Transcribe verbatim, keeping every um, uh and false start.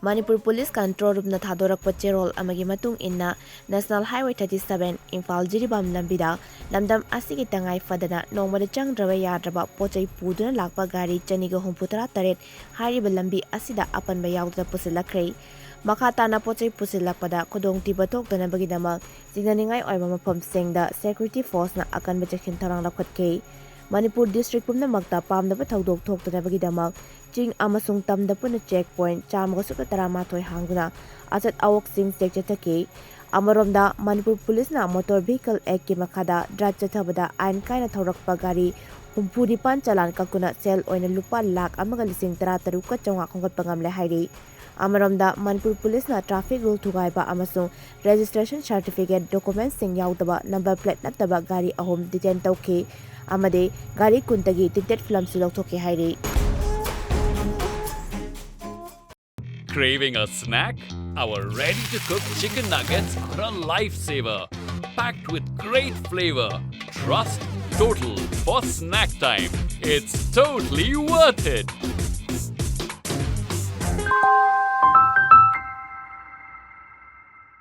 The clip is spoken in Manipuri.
ꯃꯅꯤꯄꯨꯔ ꯄꯨꯂꯤꯁ ꯀꯟꯇ꯭ꯔꯣꯜ ꯔꯨꯝꯅ ꯊꯥꯗꯣꯔꯛꯄ ꯆꯦꯔꯣꯜ ꯑꯃꯒꯤ ꯃꯇꯨꯡ ꯏꯟꯅ, national highway thirty seven Imphal Jiribam ꯂꯝꯕꯤꯗ ꯂꯝꯗꯝ ꯑꯁꯤꯒꯤ ꯇꯉꯥꯏ ꯐꯗꯅ ꯅꯣꯡꯃꯗ ꯆꯪꯗ꯭ꯔꯕ ꯌꯥꯗ꯭ꯔꯕ ꯄꯣꯠꯆꯩ ꯄꯨꯗꯨꯅ ꯂꯥꯛꯄ ꯒꯥꯔꯤ ꯆꯅꯤꯒ ꯍꯨꯝꯐꯨ ꯇꯔꯥ ꯇꯔꯦꯠ ꯍꯥꯏꯔꯤꯕ ꯂꯝꯕꯤ ꯑꯁꯤꯗ ꯑꯄꯟꯕ ꯌꯥꯎꯗꯅ ꯄꯨꯁꯤꯜꯂꯛꯈ꯭ꯔꯦ꯫ ꯃꯈꯥ ꯇꯥꯅ ꯄꯣꯠꯆꯩ ꯄꯨꯁꯤꯜꯂꯛꯄꯗ ꯈꯨꯗꯣꯡꯊꯤꯕ ꯊꯣꯛꯇꯅꯕꯒꯤꯗꯃꯛ ꯆꯤꯡꯅꯅꯤꯡꯉꯥꯏ ꯑꯣꯏꯕ ꯃꯐꯝꯁꯤꯡꯗ ꯁꯦꯀ꯭ꯌꯨꯔꯤꯇꯤ ꯐꯣꯔꯁꯅ ꯑꯀꯟꯕ ꯆꯦꯛꯁꯤꯟ ꯊꯧꯔꯥꯡ ꯂꯧꯈꯠꯈꯤ꯫ ꯃꯅꯤꯄꯨꯔ ꯗꯤꯁꯇ꯭ꯔꯤꯛ ꯄꯨꯝꯅꯃꯛꯇ ꯄꯥꯝꯗꯕ ꯊꯧꯗꯣꯛ ꯊꯣꯛꯇꯅꯕꯒꯤꯗꯃꯛ ꯆꯤꯡ ꯑꯃꯁꯨꯡ ꯇꯝꯗ ꯄꯨꯟꯅ ꯆꯦꯛ ꯄꯣꯏꯟꯠ ꯆꯥꯝꯃꯒ ꯁꯨꯞꯅ ꯇꯔꯥꯃꯥꯊꯣꯏ ꯍꯥꯡꯗꯨꯅ ꯑꯆꯠ ꯑꯋꯣꯛꯁꯤꯡ ꯆꯦꯛ ꯆꯠꯊꯈꯤ꯫ ꯑꯃꯔꯣꯝꯗ, ꯃꯅꯤꯄꯨꯔ ꯄꯨꯂꯤꯁꯅ ꯃꯣꯇꯣꯔ ꯚꯤꯍꯤꯀꯜ ꯑꯦꯛꯀꯤ ꯃꯈꯥꯗ ꯗ꯭ꯔꯥꯏꯚ ꯆꯠꯊꯕꯗ ꯑꯥꯏꯟ ꯀꯥꯏꯅ ꯊꯧꯔꯛꯄ ꯒꯥꯔꯤ ꯍꯨꯝꯐꯨ ꯅꯤꯄꯥꯟ ꯆꯂꯥꯟ ꯀꯛꯇꯨꯅ ꯁꯦꯜ ꯑꯣꯏꯅ ꯂꯨꯄꯥ ꯂꯥꯈ ꯑꯃꯒ ꯂꯤꯁꯤꯡ ꯇꯔꯥ ꯇꯔꯨꯛꯀ ꯆꯥꯝꯃꯉꯥ ꯈꯣꯝꯒꯠꯄ ꯉꯝꯂꯦ ꯍꯥꯏꯔꯤ꯫ ꯑꯃꯔꯣꯝꯗ, ꯃꯅꯤꯄꯨꯔ ꯄꯨꯂꯤꯁꯅ ꯇ꯭ꯔꯥꯐꯤꯛ ꯔꯨꯜ ꯊꯨꯒꯥꯏꯕ ꯑꯃꯁꯨꯡ ꯔꯦꯖꯤꯁꯇ꯭ꯔꯦꯁꯟ ꯁꯥꯔꯇꯤꯐꯤꯀꯦꯠ ꯗꯣꯀꯨꯃꯦꯟꯠꯁꯤꯡ ꯌꯥꯎꯗꯕ ꯅꯝꯕꯔ ꯄ꯭ꯂꯦꯠ ꯅꯠꯇꯕ ꯒꯥꯔꯤ ꯑꯍꯨꯝ ꯗꯤꯇꯦꯟ ꯇꯧꯈꯤ ꯑꯃꯗꯤ ꯒꯥꯔꯤ ꯀꯨꯟꯗꯒꯤ ꯇꯤꯟꯇꯦꯠ ꯐꯤꯂꯝꯁꯨ ꯂꯧꯊꯣꯛꯈꯤ ꯍꯥꯏꯔꯤ꯫ Craving a snack? Our ready to cook chicken nuggets are a lifesaver. Packed with great flavor, trust, total for snack time. It's totally worth it.